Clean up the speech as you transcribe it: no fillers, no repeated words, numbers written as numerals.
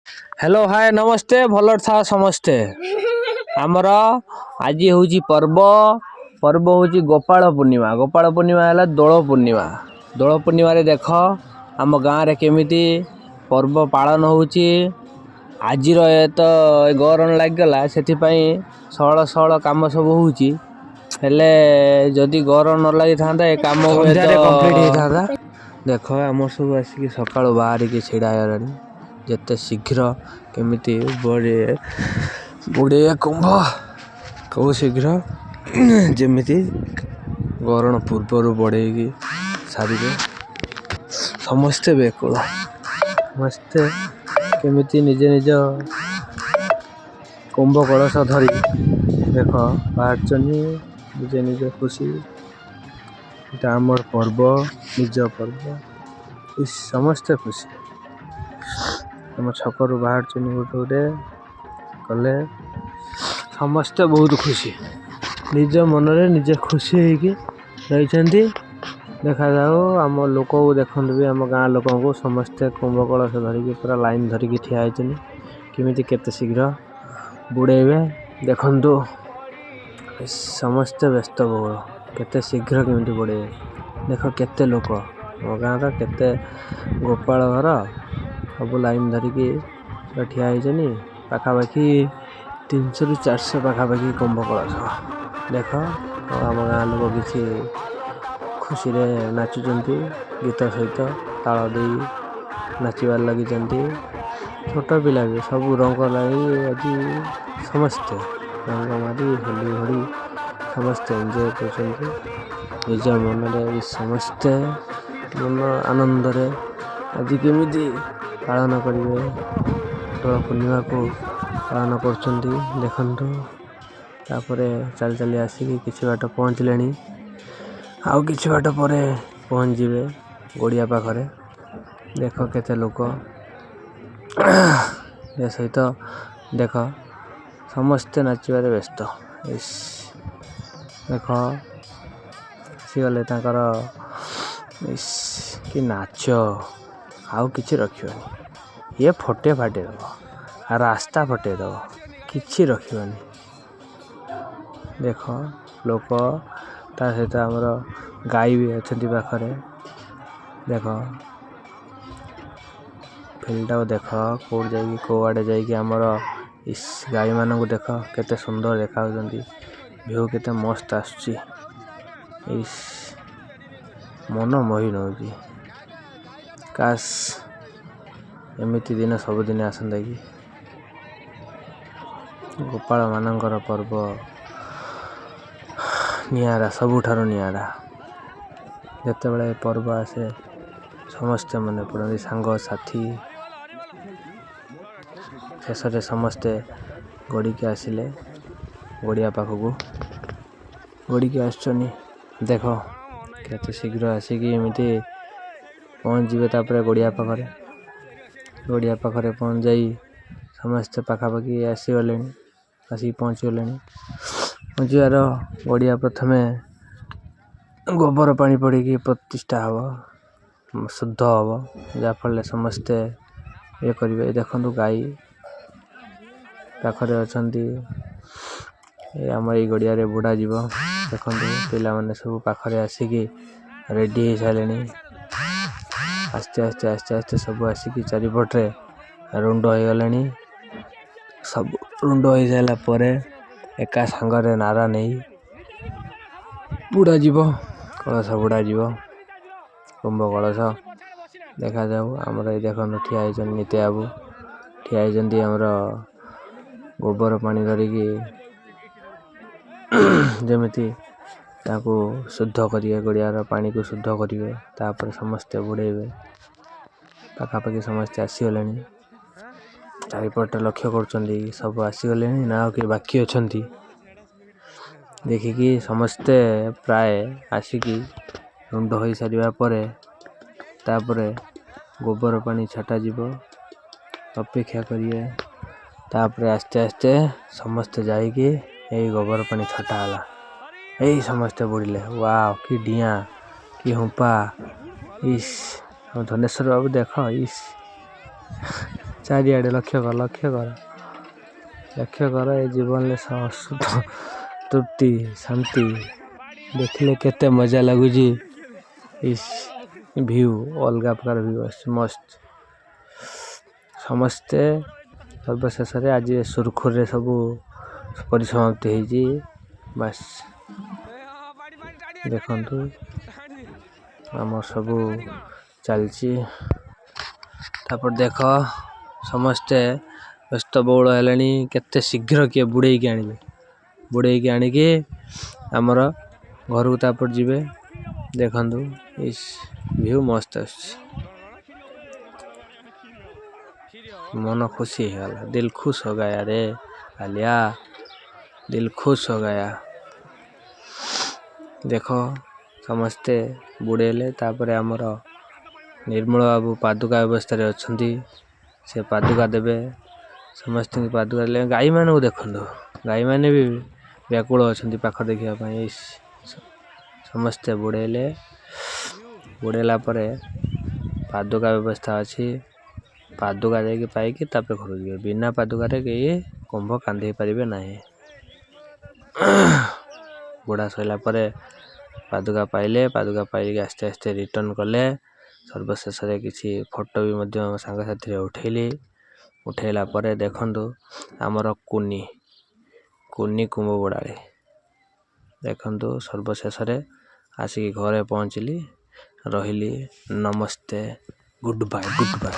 Hello, ହାଏ, ନମସ୍ତେ, ଭଲରେ ଥାଅ ସମସ୍ତେ। ଆମର ଆଜି ହେଉଛି ପର୍ବ। ପର୍ବ ହେଉଛି ଗୋପାଳ ପୂର୍ଣ୍ଣିମା। ଗୋପାଳ ପୂର୍ଣ୍ଣିମା ହେଲା ଦୋଳ ପୂର୍ଣ୍ଣିମା। ଦୋଳ ପୂର୍ଣ୍ଣିମାରେ ଦେଖ ଆମ ଗାଁରେ କେମିତି ପର୍ବ ପାଳନ ହେଉଛି। ଆଜିର ଏ ତ ଗରଣ ଲାଗିଗଲା, ସେଥିପାଇଁ ସହଳ ସହଳ କାମ ସବୁ ହେଉଛି। ହେଲେ ଯଦି ଗରଣ ନ ଲାଗିଥାନ୍ତା, ଏ କାମ ସନ୍ଧ୍ୟାରେ କମ୍ପ୍ଲିଟ୍ ହେଇଥାନ୍ତା। ଦେଖ, ଆମର ସବୁ ଆସିକି ସକାଳୁ ବାହାରିକି ଛିଡ଼ା ହେଇଗଲାଣି, ଯେତେ ଶୀଘ୍ର କେମିତି ବୁଡ଼େଇବେ କୁମ୍ଭ, କେଉଁ ଶୀଘ୍ର ଯେମିତି ଗରଣ ପୂର୍ବରୁ ବଢ଼େଇକି ସାରିବେ। ସମସ୍ତେ ବେକୁଳ, ସମସ୍ତେ କେମିତି ନିଜ ନିଜ କୁମ୍ଭ କଳସ ଧରି ଦେଖ ବାହାରିଛନ୍ତି, ନିଜ ନିଜ ଖୁସି। ଏଇଟା ଆମର ପର୍ବ, ନିଜ ପର୍ବ। ସମସ୍ତେ ଖୁସି। ଆମ ଛକରୁ ବାହାରୁଛନ୍ତି ଗୋଟେ ଗୋଟେ କଲେ, ସମସ୍ତେ ବହୁତ ଖୁସି, ନିଜ ମନରେ ନିଜେ ଖୁସି ହେଇକି ରହିଛନ୍ତି। ଦେଖାଯାଉ, ଆମ ଲୋକକୁ ଦେଖନ୍ତୁ ବି, ଆମ ଗାଁ ଲୋକଙ୍କୁ। ସମସ୍ତେ କୁମ୍ଭ କଳସ ଧରିକି ପୁରା ଲାଇନ୍ ଧରିକି ଠିଆ ହେଇଛନ୍ତି, କେମିତି କେତେ ଶୀଘ୍ର ବୁଡ଼େଇବେ। ଦେଖନ୍ତୁ, ସମସ୍ତେ ବ୍ୟସ୍ତ ବହୁଳ, କେତେ ଶୀଘ୍ର କେମିତି ବୁଡ଼େଇବେ। ଦେଖ କେତେ ଲୋକ, ଆମ ଗାଁର କେତେ ଗୋପାଳ ଘର ସବୁ ଲାଇନ୍ ଧରିକି ପୁରା ଠିଆ ହେଇଛନ୍ତି। ପାଖାପାଖି 300ରୁ 400 ପାଖାପାଖି କୁମ୍ଭ କଳସ ଦେଖ। ଆଉ ଆମ ଗାଁ ଲୋକ କିଛି ଖୁସିରେ ନାଚୁଛନ୍ତି, ଗୀତ ସହିତ ତାଳ ଦେଇ ନାଚିବାରେ ଲାଗିଛନ୍ତି। ଛୋଟ ପିଲା ବି ସବୁ ରଙ୍ଗ ଲାଗି, ଆଜି ସମସ୍ତେ ରଙ୍ଗ ମାରି, ହୋଲି ହୋଳି ସମସ୍ତେ ଏନ୍ଜୟ କରୁଛନ୍ତି ନିଜ ମନରେ। ସମସ୍ତେ ମନ ଆନନ୍ଦରେ ଆଜି କେମିତି ପାଳନ କରିବେ, ଦୋଳ ପୂର୍ଣ୍ଣିମାକୁ ପାଳନ କରୁଛନ୍ତି ଦେଖନ୍ତୁ। ତାପରେ ଚାଲି ଚାଲି ଆସିକି କିଛି ବାଟ ପହଞ୍ଚିଲେଣି, ଆଉ କିଛି ବାଟ ପରେ ପହଞ୍ଚିଯିବେ ଗଡ଼ିଆ ପାଖରେ। ଦେଖ କେତେ ଲୋକ, ଏ ସହିତ ଦେଖ ସମସ୍ତେ ନାଚିବାରେ ବ୍ୟସ୍ତ। ଇସ୍, ଦେଖ ଆସିଗଲେ ତାଙ୍କର। ଇସ୍, କି ନାଚ! ଆଉ କିଛି ରଖିବନି ଇଏ, ଫଟେଇ ଫାଟେଇ ଦେବ, ରାସ୍ତା ଫଟେଇ ଦେବ, କିଛି ରଖିବନି। ଦେଖ ଲୋକ, ତା ସହିତ ଆମର ଗାଈ ବି ଅଛନ୍ତି ପାଖରେ। ଦେଖ ଫିଲ୍ଡଟାକୁ, ଦେଖ କେଉଁଠି ଯାଇକି, କେଉଁଆଡ଼େ ଯାଇକି ଆମର। ଇସ୍, ଗାଈମାନଙ୍କୁ ଦେଖ କେତେ ସୁନ୍ଦର ଦେଖାଯାଉଛନ୍ତି, ଭିଉ କେତେ ମସ୍ତ ଆସୁଛି। ଇସ୍, ମନ ମୋହି ନେଉଛି। କାଶ ଏମିତି ଦିନ ସବୁଦିନ ଆସନ୍ତା କି! ଗୋପାଳମାନଙ୍କର ପର୍ବ ନିଆରା, ସବୁଠାରୁ ନିଆରା। ଯେତେବେଳେ ପର୍ବ ଆସେ, ସମସ୍ତେ ମନେ ପଡ଼ନ୍ତି ସାଙ୍ଗସାଥି। ଶେଷରେ ସମସ୍ତେ ଗଡ଼ିକି ଆସିଲେ ଗଡ଼ିଆ ପାଖକୁ, ଗଡ଼ିକି ଆସୁଛନ୍ତି। ଦେଖ କେତେ ଶୀଘ୍ର ଆସିକି ଏମିତି ପହଞ୍ଚିଯିବେ। ତାପରେ ଗଡ଼ିଆ ପାଖରେ, ଗଡ଼ିଆ ପାଖରେ ପହଞ୍ଚାଇ ସମସ୍ତେ ପାଖାପାଖି ଆସିଗଲେଣି, ଆସିକି ପହଞ୍ଚିଗଲେଣି। ପହଞ୍ଚିବାର ଗଡ଼ିଆ ପ୍ରଥମେ ଗୋବର ପାଣି ପଡ଼ିକି ପ୍ରତିଷ୍ଠା ହେବ, ଶୁଦ୍ଧ ହେବ, ଯାହାଫଳରେ ସମସ୍ତେ ଇଏ କରିବେ। ଦେଖନ୍ତୁ, ଗାଈ ପାଖରେ ଅଛନ୍ତି। ଏ ଆମ ଏଇ ଗଡ଼ିଆରେ ବୁଡ଼ା ଯିବ। ଦେଖନ୍ତୁ, ପିଲାମାନେ ସବୁ ପାଖରେ ଆସିକି ରେଡ଼ି ହେଇସାରିଲେଣି। ଆସ୍ତେ ଆସ୍ତେ ଆସ୍ତେ ଆସ୍ତେ ସବୁ ଆସିକି ଚାରିପଟରେ ରୁଣ୍ଡ ହେଇଗଲେଣି। ସବୁ ରୁଣ୍ଡ ହେଇସାରିଲା ପରେ ଏକା ସାଙ୍ଗରେ ନାରା ନେଇ ବୁଡ଼ାଯିବ, କଳସ ବୁଡ଼ାଯିବ, କୁମ୍ଭ କଳସ। ଦେଖାଯାଉ। ଆମର ଏଇ ଦେଖନ୍ତୁ, ଠିଆ ହେଇଛନ୍ତି ନିତ୍ୟ ବାବୁ, ଠିଆ ହେଇଛନ୍ତି ଆମର ଗୋବର ପାଣି ଧରିକି, ଯେମିତି ତାକୁ ଶୁଦ୍ଧ କରିବେ, ଗଡ଼ିଆର ପାଣିକୁ ଶୁଦ୍ଧ କରିବେ, ତାପରେ ସମସ୍ତେ ବୁଡ଼େଇବେ। ପାଖାପାଖି ସମସ୍ତେ ଆସିଗଲେଣି, ଚାରିପଟେ ଲକ୍ଷ୍ୟ କରୁଛନ୍ତି, ସବୁ ଆସିଗଲେଣି ନା ଆଉ କିଏ ବାକି ଅଛନ୍ତି। ଦେଖିକି ସମସ୍ତେ ପ୍ରାୟ ଆସିକି ରୁଣ୍ଡ ହୋଇସାରିବା ପରେ ତାପରେ ଗୋବର ପାଣି ଛଟାଯିବ। ଅପେକ୍ଷା କରିବେ, ତାପରେ ଆସ୍ତେ ଆସ୍ତେ ସମସ୍ତେ ଯାଇକି ଏଇ ଗୋବର ପାଣି ଛଟା ହେଲା, ଏଇ ସମସ୍ତେ ବୁଡ଼ିଲେ। ୱାଓ, କି ଡିଆଁ, କି ହୁମ୍ପା! ଇସ୍, ଆମ ଧନେଶ୍ୱର ବାବୁ ଦେଖ। ଇସ୍, ଚାରିଆଡ଼େ ଲକ୍ଷ୍ୟ କର, ଲକ୍ଷ୍ୟ କର, ଲକ୍ଷ୍ୟ କର। ଏ ଜୀବନରେ ତୃପ୍ତି, ଶାନ୍ତି ଦେଖିଲେ କେତେ ମଜା ଲାଗୁଛି। ଇସ୍, ଭିଉ ଅଲଗା ପ୍ରକାର ଭିଉ ଆସୁଛି, ମସ୍ତ। ସମସ୍ତେ ସର୍ବଶେଷରେ ଆଜି ସୁରୁଖୁରୁରେ ସବୁ ପରିସମାପ୍ତି ହେଇଛି। ବାସ୍, ଦେଖନ୍ତୁ, ଆମର ସବୁ ଚାଲିଛି। ତାପରେ ଦେଖ, ସମସ୍ତେ ବ୍ୟସ୍ତ ବହୁଳ ହେଲେଣି, କେତେ ଶୀଘ୍ର କିଏ ବୁଡ଼େଇକି ଆଣିବେ। ବୁଡ଼େଇକି ଆଣିକି ଆମର ଘରକୁ ତାପରେ ଯିବେ। ଦେଖନ୍ତୁ, ଇସ୍, ଭିଉ ମସ୍ତ ଆସୁଛି। ମନ ଖୁସି ହେଇଗଲା। दिल खुश हो गया रे आलिया, दिल खुश हो गया। ଦେଖ, ସମସ୍ତେ ବୁଡ଼େଇଲେ। ତାପରେ ଆମର ନିର୍ମଳ ବାବୁ ପାଦୁକା ବ୍ୟବସ୍ଥାରେ ଅଛନ୍ତି। ସେ ପାଦୁକା ଦେବେ ସମସ୍ତଙ୍କୁ। ପାଦୁକା ଦେଲେ। ଗାଈମାନଙ୍କୁ ଦେଖନ୍ତୁ, ଗାଈମାନେ ବି ବ୍ୟାକୁଳ ଅଛନ୍ତି ପାଖ ଦେଖିବା ପାଇଁ। ସମସ୍ତେ ବୁଡ଼େଇଲେ। ବୁଡ଼େଇଲା ପରେ ପାଦୁକା ବ୍ୟବସ୍ଥା ଅଛି। ପାଦୁକା ଯାଇକି ପାଇକି ତାପରେ ଘରକୁ ଯିବେ। ବିନା ପାଦୁକାରେ କେହି କୁମ୍ଭ କାନ୍ଧେଇ ପାରିବେ ନାହିଁ। ବୁଡ଼ା ସରିଲା ପରେ ପାଦୁକା ପାଇଲେ। ପାଦୁକା ପାଇକି ଆସ୍ତେ ଆସ୍ତେ ରିଟର୍ଣ୍ଣ କଲେ। ସର୍ବଶେଷରେ କିଛି ଫଟୋ ବି ମଧ୍ୟ ସାଙ୍ଗସାଥିରେ ଉଠେଇଲି। ଉଠେଇଲା ପରେ ଦେଖନ୍ତୁ, ଆମର କୁନି କୁନି କୁମ୍ଭ ବୁଡ଼ାଳି ଦେଖନ୍ତୁ। ସର୍ବଶେଷରେ ଆସିକି ଘରେ ପହଞ୍ଚିଲି। ରହିଲି, ନମସ୍ତେ, ଗୁଡ଼ ବାଏ, ଗୁଡ଼ ବାଏ।